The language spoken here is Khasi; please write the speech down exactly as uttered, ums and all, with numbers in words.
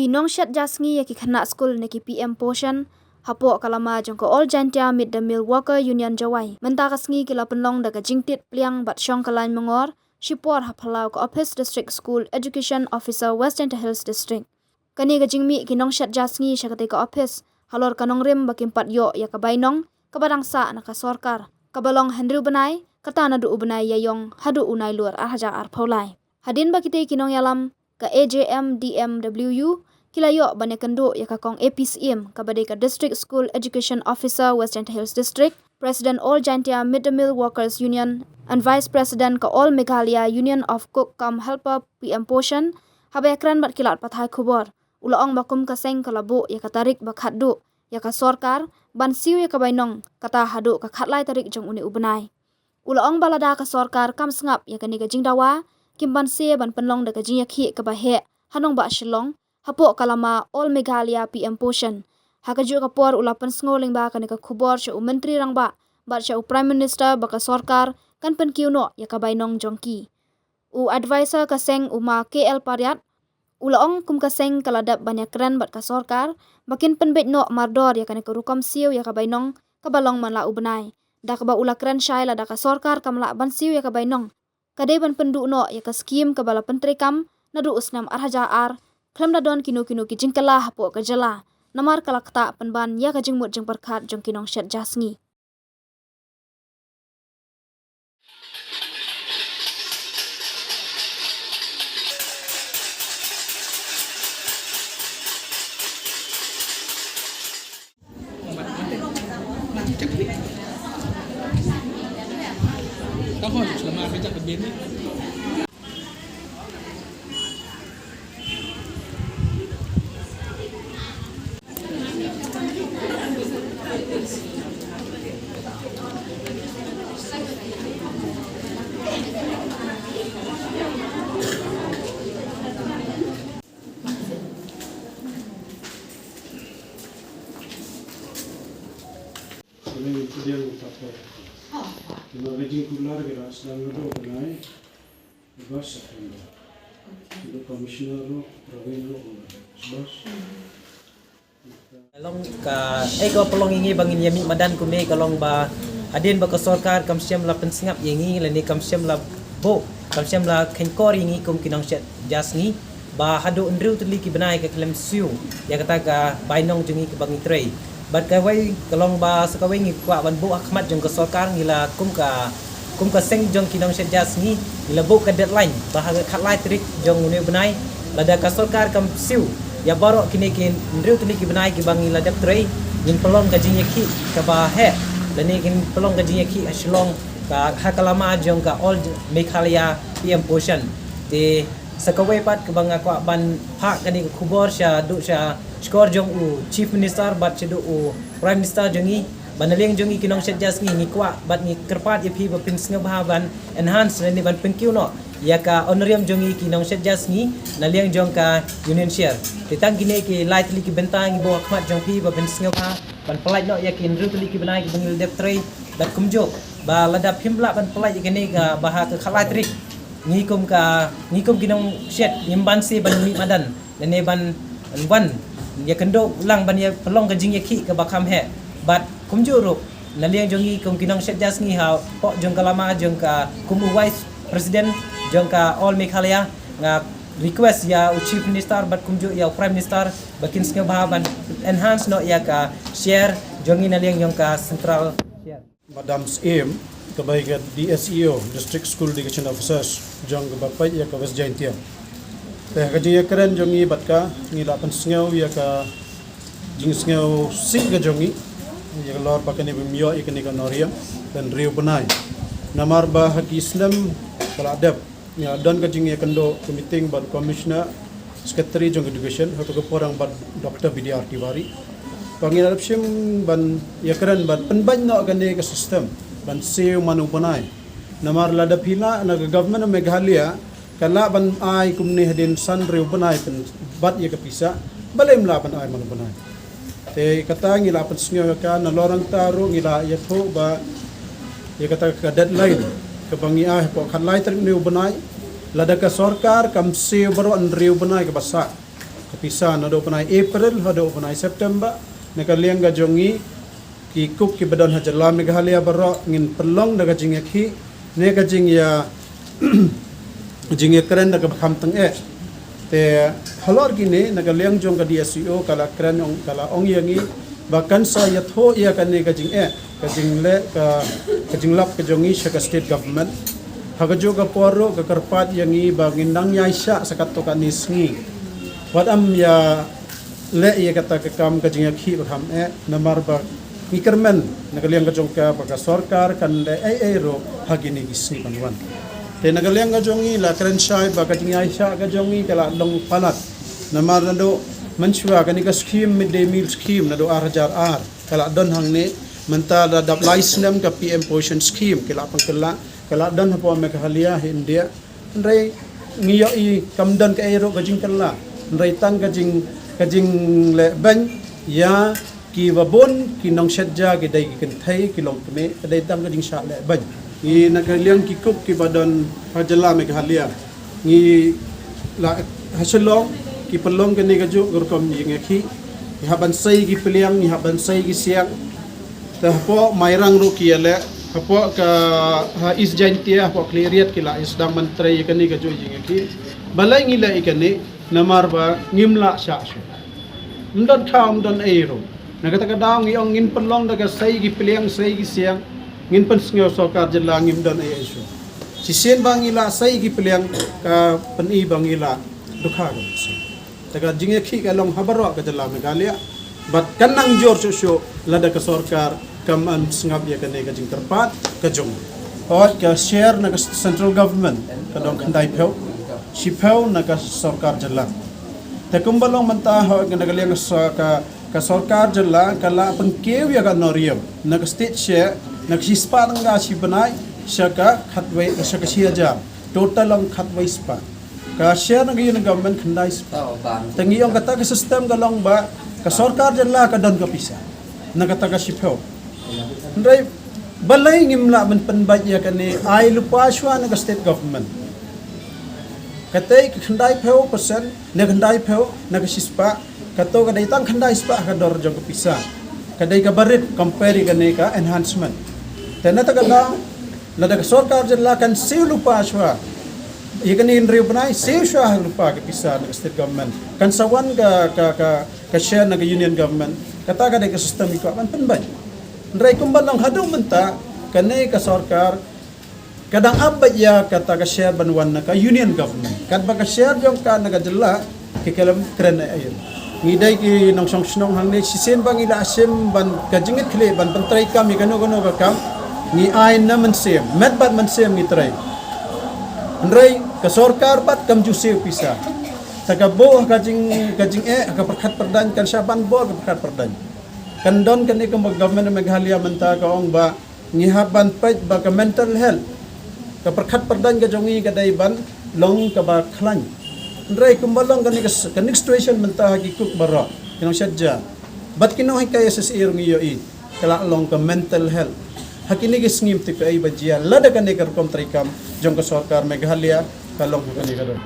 Ki nongshet ja sngi ïa ki khynnah skul ne ki P M Poshan hapoh ka lama jong ka All Jaintia Mid Day Meal Worker Union Jowai mynta ka sngi ki la pynlong da ka jingtied pliang bad shong ka lain myngor shipor ha phyllaw ka ophis District School Education Officer West Jaintia Hills District. Kane ka jingmih ki nongshet ja sngi sha katei ka ophis halor ka nongrim ba kim pat ïoh ïa ka bainong kaba dang sah na ka sorkar, kaba long hynriew bnai, kata naduh u bnai Ïaïong haduh u Nailur ar hajar arphew lai. Hadien ba kitei ki nongïalam ka A J M D M W U ki la ïoh ban ïakynduh ïa ka kong A P Syiem kaba dei ka District School Education Officer West Jaintia Hills District, President All Jaintia Mid Day Meal Workers Union and Vice President ka All Meghalaya Union of Cook cum Helper P M Poshan, haba ïakren bad ki lad pathai khubor, u la ong ba kum ka seng ka la buh ïa ka tarik ba khatduh ïa ka sorkar ban siew ïa ka bainong kata haduh ka khatlai tarik jong une u bnai. U la ong ba lada ka sorkar kam sngap ïa kane ka jingdawa, kim banse ban pynlong da ka jingïakhih kaba heh ha nongbah Shillong hapoh ka lama All Meghalaya P M Poshan. Ha kajuh ka por u la pynsngew lyngba kane ka khubor sha u Myntri Rangbah bad sha u Prime Minister ba ka sorkar kan pynkiew noh ïa ka bainong jong ki. U advisor ka seng u Ma K L Pariat u la ong kum ka seng ka la dep ban ïakren bad ka sorkar ba kin pynbeit noh mardor ïa kane ka rukom siew ïa ka bainong kaba long man la u bnai, da kaba u la kren shai lada ka sorkar kam lah ban siew ïa ka bainong, ka dei ban pynduh noh ïa ka skhim kaba la pyntreikam naduh u snem ar hajar ar khlem da don kino kino ki jingkylla hapoh ka jylla, namar ka la ktah pynban ïa ka jingmut jingpyrkhat jong ki nongshet ja sngi. Kami kemudian kita ke kena rejim kular kira sedang duduk dengan bebas September. Untuk komisioner lo, Pravin lo, bebas. Long ka, eh, ka pynlong ïa ngi ba ngin ïa mih madan kumne ka long ba hadien ba ka sorkar kam shym la pynsngap ïa ngi lane kam shym la buh, kam shym la khein kor ïa ngi kum ki nongshet ja sngi ba haduh hynriew tylli ki bnai ka khlem siew ïa kata ka bainong jong ngi kaba ngi trei. Bad kawei ka long ba sa kawei ngi kwah ban buh ha khmat jong ka sorkar, ngi la kum ka, kum ka seng jong ki nongshet ja sngi ngi la buh ka deadline ba ha ka khatlai tarik jong une u bnai lada ka sorkar kam siew ïa baroh kine ki hynriew tylli ki bnai kiba ngi la dep trei, ngin pynlong ka jingïakhih kaba heh lane ngin pynlong ka jingïakhih ha Shillong ka ha ka lama jong ka All Meghalaya P M Poshan. Te sa kawei pat kaba nga kwah ban phah kane ka khubor shaduh sha shkor jong u Chief Minister bad shaduh u Prime Minister jong ngi ba na liang jong ngi ki nongshet ja sngi ngi kwah bad ngi kyrpad ïa phi ba phin sngewbha ban enhance lane ban pynkiew noh ïa ka honorarium jong ngi ki nongshet ja sngi na liang jong ka Union Share. Te tang kine ki lai tylli ki bynta ngi buh ha khmat jong phi ba phin sngewbha ban pynlait noh ïa ki hynriew tylli ki bnai kiba ngi la dep trei bad kumjuh ba lada phim lah ban pynlait ïa kine ka ba ha ka khatlai tarik ngi kum ka, ngi kum ki nongshet ngim banse ban mih madan lane ban wan ïa kynduh lang ban ïa pynlong ka jingïakhih kaba kham heh. Bad kumjuh ruh na liang jong ngi kum ki nongshet ja sngi hapoh jong ka lama jong ka kum u Vice President jong ka All Meghalaya, nga request ïa u Chief Minister bad kumjuh ïa u Prime Minister ba kin sngewbha ban enhance noh ïa ka share jong ngi na liang jong ka central share. Madam Syiem, kaba ïa ka D S E O, District School Education Officers, jong kaba peit ïa ka West Jaintia. Te ka jingïakren jong ngi bad ka, ngi la pynsngew ïa ka jingsngewsih ka jong ngi ïa ka lor ba kane ba ym ïoh ïa kane ka honorarium hynriew bnai. Namar ba ha ki snem ba la dep ngi la don ka jingïakynduh ka meeting bad Commissioner, Secretary jong Education ha ka por bad Doctor B D R Tiwari. Ba ngi la dep shim ban ïakren ban pynbeit noh kane ka system ban siew man u bnai. Namar lada phi lah na ka Government of Meghalaya ka lah ban ai kumne hadien san hynriew bnai pynbat ïa ka pisa, balei ym lah ban ai man u bnai. Te kata ngi la pynsngew ïa ka, nalor nangta ruh ngi la ïathuh ba ïa kata ka deadline kaba ngi ai hapoh khatlai tarik une u bnai, lada ka sorkar kam siew baroh hynriew bnai kaba sah, pisa naduh u bnai April haduh u bnai September. Na ka liang ka jong ngi, ki cook ki ba don ha jylla Meghalaya baroh, ngin pynlong da ka jingïakhih ne ka jingïa jingïakren da kaba kham tyngeh. Te halor kine, na ka liang jong ka D S E O ka la kren ong, ka la ong ïa ngi ba kan sa ïathuh ïa kane ka jingeh, ka jingleh, ka, ka jinglap ka jong ngi sha ka state government. Ha kajuh ka por ruh ka kyrpad ïa ngi ba ngin nang ïaishah sa katto katne sngi. Wat ym ïa leh ïa kata ka kam ka jingïakhih ba kham eh, namar ba ngi kyrmen na ka liang ka jong ka ba ka sorkar kan leh ei ei ruh ha kine ki sngi ban wan. Te na ka liang ka jong ngi la kren shai ba ka jingïaishah ka jong ngi ka la long palat. Namar naduh mynshuwa kane ka scheme, midday meal scheme, naduh ar hajar ar, ka la don hangne. Mynta la dap lai snem ka P M Poshan scheme ki la pynkylla, ka la don hapoh Meghalaya, ha India. Hynrei ngi ïohi kam don kaei ruh ka jingkylla. Hynrei tang ka jing, ka jingleh beiñ ïa ki ba bun ki nongshet ja, ki dei ki kynthei, ki longkmie, ka dei tang ka jingshah leh beiñ. Ngi na ka liang ki cook ki ba don ha jylla Meghalaya, ngi la ha Shillong ki pynlong kane kajuh ka rukom jingïakhih. Ngi hap ban sei ki pliang, ngi hap ban sei ki siang. Te hapoh Mairang ruh ki ïaleh, hapoh ka, ha East Jaintia, hapoh Khliehriat ki la ïa sdang ban trei ïa kane kajuh jingïakhih. Balei ngi leh ïa kane? Namar ba ngim lah shah shuh. Ym don khaw, ym don ei ruh. Na kata ka daw ngi ong ngin pynlong da ka sei ki pliang, sei ki siang, ngin pynsngew sorkar jylla ngim don ei ei shuh. Shisien ba ngi lah sei ki pliang, ka pyni ba ngi lah dohkha ka pisa. Te ka jingïakhih ka long ha baroh ka jylla Meghalaya. Bad kan nang jur shuh shuh lada ka sorkar kam sngap ïa kane ka jingkyrpad ka jong. Hooid, ka share na ka central government ka don khyndai phew, shiphew na ka sorkar jylla. Te kumba long mynta, hooid, na ka liang ka so-, ka, ka sorkar jylla ka la pynkiew ïa ka Noryem na ka state share na ka shispah tyngka shi bnai sha ka khatwei, sha ka shi hajar. Total long khatwei spah. Ka share na ka Union Government khyndai spah. Te ngi ong kata ka system ka long ba ka sorkar jylla ka don ka pisa na kata ka shiphew. Hynrei balei ngim lah ban pynbeit ïa kane, ai lypa shuwa na ka state government. Katei ka khyndai phew percent ne khyndai phew na ka shispah, kato ka dei tang khyndai spah ka dor jong ka pisa. Ka dei kaba rit compare ïa kane ka enhancement. Te na kata ka daw, lada ka sorkar jylla kan siew lypa shuwa ïa kane hynriew bnai, siew shuwa lypa ka pisa na ka state government, kan sa wan ka, ka, ka, ka share na ka Union Government. Kata ka dei ka system ngi kwah ban pynbeit. Hynrei kumba long haduh mynta, kane ka sorkar ka dang ap beit ïa kata ka share ban wan na ka Union Government. Katba ka share jong ka na ka jylla, ki khlem kren ei ei. Ngi dei ki nongshong shnong hangne, shisien ba ngi la shim ban ka jingïakhih ban pyntreikam ïa kano kano ka kam, ngi ai na mynsiem, met bad mynsiem ngi trei. Hynrei ka sorkar pat kam ju siew pisa. Te ka buh ka jing, ka jingeh, ka pyrkhat pyrdaiñ, kan shah ban buh ka pyrkhat pyrdaiñ. Kan don kane ka government Meghalaya mynta ka ong ba ngi hap ban peit ba ka mental health, ka pyrkhat pyrdaiñ ka jong ngi ka dei ban long kaba khlaiñ. Hynrei kumba long kane ka s-, kane ka situation mynta ha ki cook baroh, ki nongshet ja bad ki nonghikai S S A ruh ngi ïohi ka la long ka mental health. Ha kine ki sngi ym tip ei ba jia lada kane ka rukom treikam jong ka sorkar Meghalaya ka long ha kane ka rukom.